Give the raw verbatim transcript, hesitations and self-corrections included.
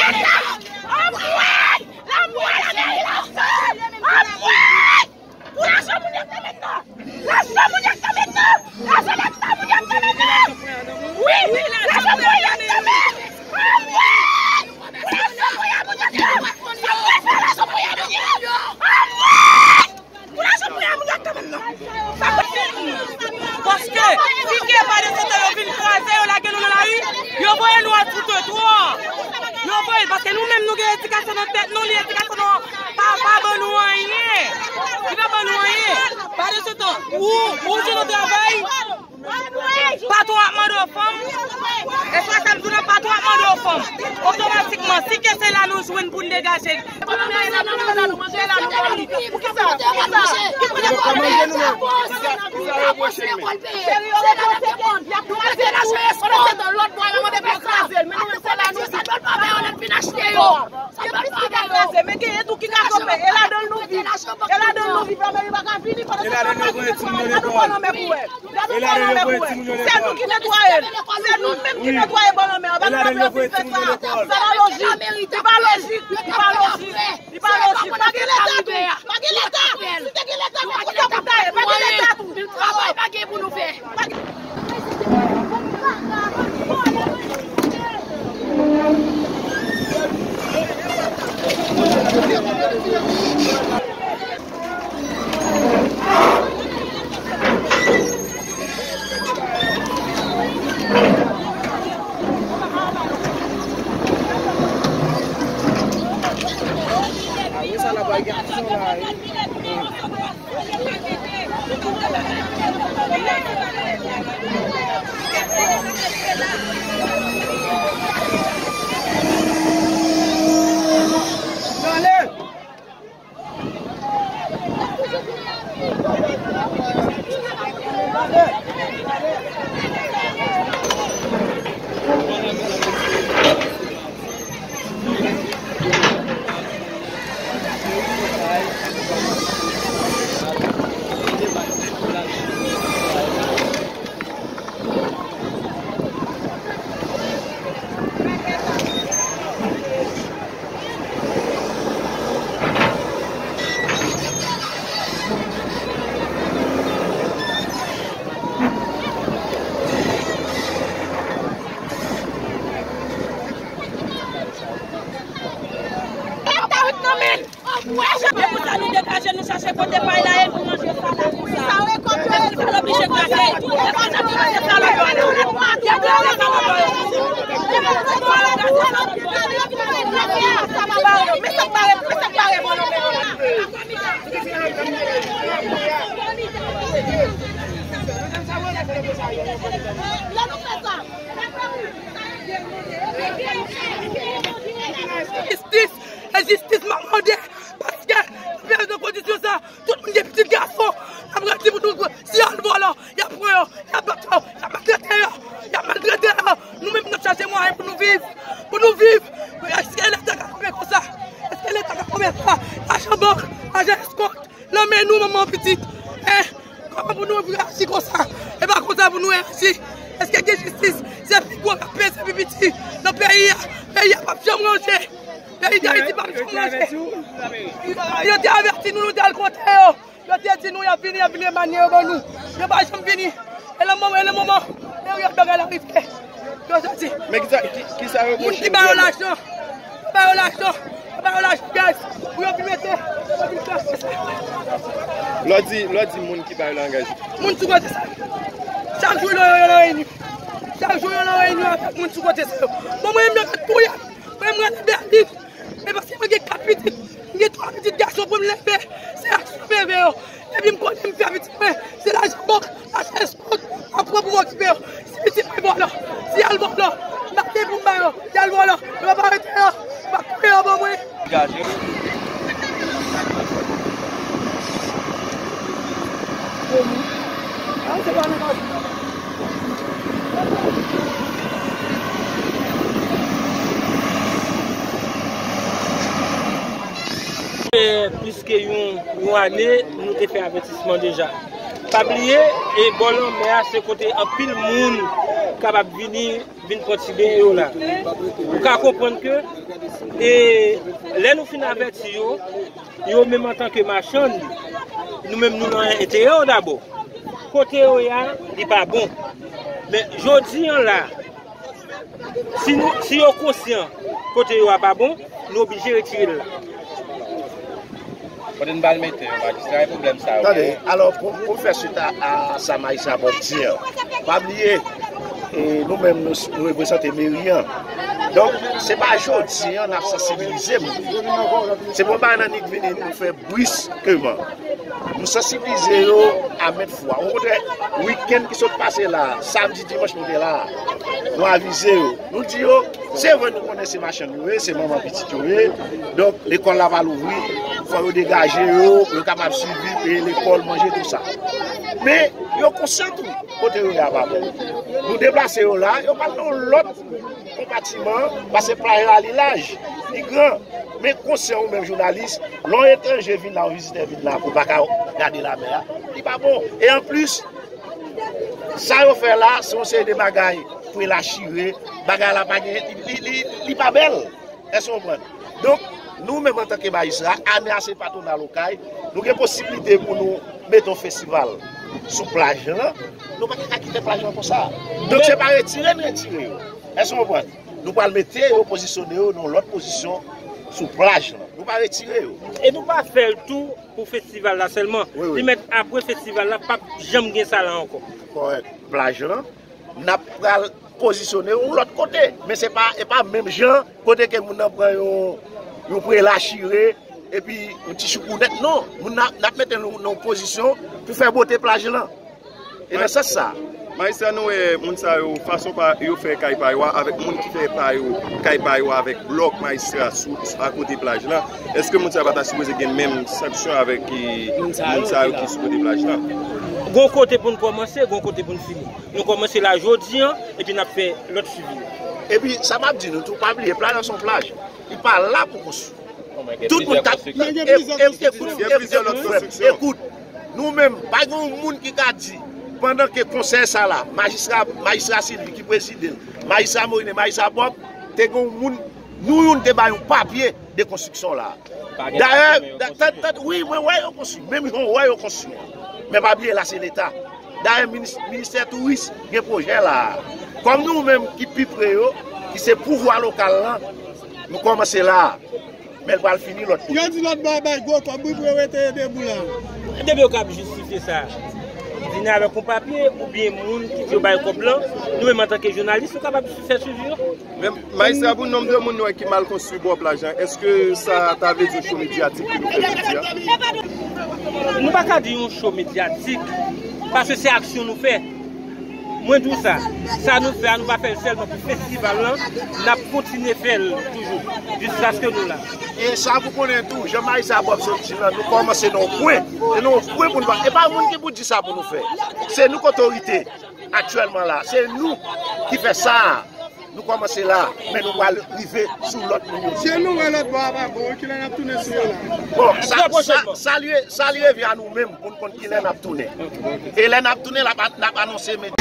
Anmwey! Lanmò a lage l ansanm! Anmwey! Pou lajan moun y ap nan men nan! Lajan moun y ap nan men nan! Lajan leta moun y ap nan men nan! Wi! Lajan moun y ap nan men! Anmwey! Pou lajan moun y ap nan men nan! Sa mwen fè lajan moun y ap nan men nan! Anmwey! Pou lajan moun y ap nan men nan! Paske, si ke pa de setan yo vin kraze, yo lage nou nan lari, yo voye nou al sou twotwa. Yo voye, paske nou menm nou gen edikasyon nan tèt nou, li edikasyon nou pa, pa ban nou anyen. Li pa ban nou anyen. Pa de setan, ou, ou jwenn yon travay, patwon ap mande w fanm. E sa k ap di w nan patwon ap mande w fanm. Otomatikman, si ke se la nou jwenn pou n degaje. Men gen tou ki ka kanpe, e ladan l nou viv. E ladan l nou viv, Amerik pa ka vini pandan se tan nou ap viv fè sa. Gade yon gwo nonmen pou wè. Gade yon gwo nonmen pou wè. Se nou ki netwaye l. Se nou menm ki netwaye bò lanmè an. Pa gen lòt moun ap vin fè sa. Sa pa lojik. Li pa lojik. Li pa lojik. Li pa lojik. Pa gen leta tou. Pa gen leta. Si te gen leta, fè konsa pou ta ye. Pa gen leta tou. Travay pa gen pou nou fè. E pou sa nou degaje, nou chache kote pay la e nou manje sa la konsa. E pou sa l oblije kraze. E pou sa l oblije kraze. Men sa k bare, men sa k bare, men sa k bare, bon, non, men, non, men. Jistis, e jistis m ap mande, paske nan peyi nan kondisyon sa, tout moun gen pitit gason, n ap redi pou nou, si y al vòlò, y ap pran yo, y ap bat yo, y ap maltrete yo, y ap maltrete yo. Nou menm, n ap chache mwayen pou nou viv, pou nou viv. Èske Leta ka kanpe konsa? Èske Leta ka kanpe konsa? Lajan bank, lajan eskòt, nan men nou, manman pitit. Hein? Kòman pou nou reyaji konsa? E pa konsa pou nou reyaji. Èske gen jistis? Se pi gwo k ap peze pi piti nan peyi a. Peyi a p ap janm ranje. Peyi Dayiti p ap janm ranje. Yo te avèti nou, nou te al kote yo. Yo te di nou y ap vini, y ap vin remanye yo ban nou. Yo pa janm vini. E nan moman, e nan moman, peryòd bagay la rive. Yo soti. Men kisa, ki, kisa yo reproche nou vrèman? Moun ki ba yo lajan, yo ba yo lajan, yo ba yo lajan gaz pou yo vin mete, yo vin fè sa. Lè w di, lè w di moun ki ba yo lajan gaz. Moun sou kote sa. Chak jou yo, yo, yo nan reyinyon. Chak jou yo nan reyinyon avèk moun sou kote sa yo. Bon, mwen menm yo te touye m. Mwen menm mwen nan Bèlin. Men paske mwen gen kat pitit, mwen gen twa pitit gason pou m leve, se aksyon m leve yo. Epi m konnen m fè pitit mwen, se lajan bank, lajan eskòt, m ap pran pou m okipe yo. Si pitit mwen vòlò, si y al vòlò, m pa gen pou m ba yo, y al vòlò, yo pa arete yo, m ap touye yo ban mwen. Degaje. E, plis ke yon, yon ane, nou te fè avètisman deja. Pa bliye, e bò lanmè a, se kote anpil moun kapab vini, vin pran ti benyen yo la. Ou ka konprann ke, e lè nou fin avèti yo, yo menm antanke machann, nou menm nou nan enterè yo dabò. Kote yo ye a, li pa bon. Men jodi an la, si nou, si yo konsyan kote yo a pa bon, nou oblije retire l la. Kote n pral mete yo, majistra, e pwoblèm sa yo Tande, genyen? Alò, pou, pou fè swit a, a sa majistra Bob di an, pa bliye, e, nou menm, nou, nou reprezante meri an. Donk, se pa jodi an n ap sansibilize moun. Se pa yon bagay nan nèg vini, nou fè briskeman. Nou sansibilize yo a mèt fwa. Okontrè, wikenn ki sot pase la, samdi, dimanch nou te la, nou avize yo. Nou di yo, se vre nou konnen se machann yo ye, se manman pitit yo ye. Donk, lekòl la va louvri, fò yo degaje yo, pou yo kapab sivi, peye lekòl, manje, tou sa. Men, yo konsyan tou, kote yo ye a pa bon. Nou deplase yo la, yo pral nan yon lòt konpatiman, paske plaj la li laj, li gran. Men konsyan ou menm jounalis, lè yon etranje vin la, yon vizitè vin la, pou pa ka gade lamè a, li pa bon. E anplis, sa yo fè la, se yon seri de bagay pou elachire, bagay la pa gen, li, li, li, li pa bèl. Èske w konprann? Donk, nou menm antanke majistra, ane a se patwonal Okay, nou gen posiblite pou nou mete yon festival sou plaj lan, nou pa ka kite plaj lan konsa. Donk, se pa retire n retire yo. Èske w konprann? Nou pral mete yo, pozisyone yo nan yon lòt pozisyon sou plaj lan. Nou pa retire yo. E nou pa fè l tou pou festival la sèlman. Wi, wi. Li mèt apre festival la, p ap janm gen sa la ankò. Kòrèk. Plaj lan, n ap pral pozisyone yon lòt kote. Men se pa, e pa menm jan, kote ke moun nan pran yon, yon prela chire, epi yon ti choukounèt, non. Moun nan, n ap mete l nan yon pozisyon pou fè bote plaj lan. E nan sans sa. Majistra, nou wè moun sa yo, fason pa yo fè kay pa yo a, avèk moun ki fè pa yo, kay pa yo a avèk blòk majistra sou, akote plaj lan. Èske moun sa yo pa ta sipoze gen menm sanksyon avèk, e, moun sa yo ki sou kote plaj lan? Gon kote pou n kòmanse, gon kote pou n fini. Nou kòmanse la jodi an, epi n ap fè lòt swivi. Epi, sa m ap di nou tou, pa bliye, plaj lan se yon plaj. Li pa la pou konstwi. Tout moun t ap, e, e, ekout, ekout, frè m, ekout. Nou menm, pa gen yon moun ki ka di, pandan ke konsèy sa la, majistra, majistra Sylvie ki prezide l, majistra Moïne, majistra Bob, te gen yon moun, nou youn te bay yon papye de konstriksyon la. Dayè, da- tan- tan- wi, mwen wè yo konstwi, menm jan w wè yo konstwi an. Men pa bliye, la se Leta. Dayè, minis- ministè touris gen pwojè la. Kòm nou menm ki pi pre yo, ki se pouvwa lokal lan, nou kòmanse la. Men l pral fini lòt kote. Yo di lòt bò a bay gwo kòb, wi, pou yo rete debou la. Depi yo kab jistifye sa, vini avèk yon papye oubyen moun ki di yo bay kòb lan, nou menm antanke jounalis, nou kapab fè swivi yo. Men, majistra, pou nonb de moun nou wè ki mal konstwi bò plaj lan, èske sa ta vle di yon cho medyatik ke nou fè jodi a? Nou pa ka di yon cho medyatik, paske se aksyon nou fè. Mwen di w sa, sa nou fè a, nou pa fè l sèlman pou festival lan, n ap kontinye fè l toujou, jiskaske nou la. E sa pou konnen tou, jan majistra Bob sot di lan, nou kòmanse nan yon pwen, e nan yon pwen pou nou pa, e pa moun ki pou di sa pou nou fè. Se nou k otorite aktyèlman la, se nou ki fè sa a. Nou kòmanse la, men nou pral rive sou lòt moun yo. Si nou wè lòt bò a pa bon, kilè n ap tounen sou yo la? Bon, sa, sa, sa li, sa li revyen a nou menm pou n konn kilè n ap tounen. E lè n ap tounen, n ap, n ap anonse medya.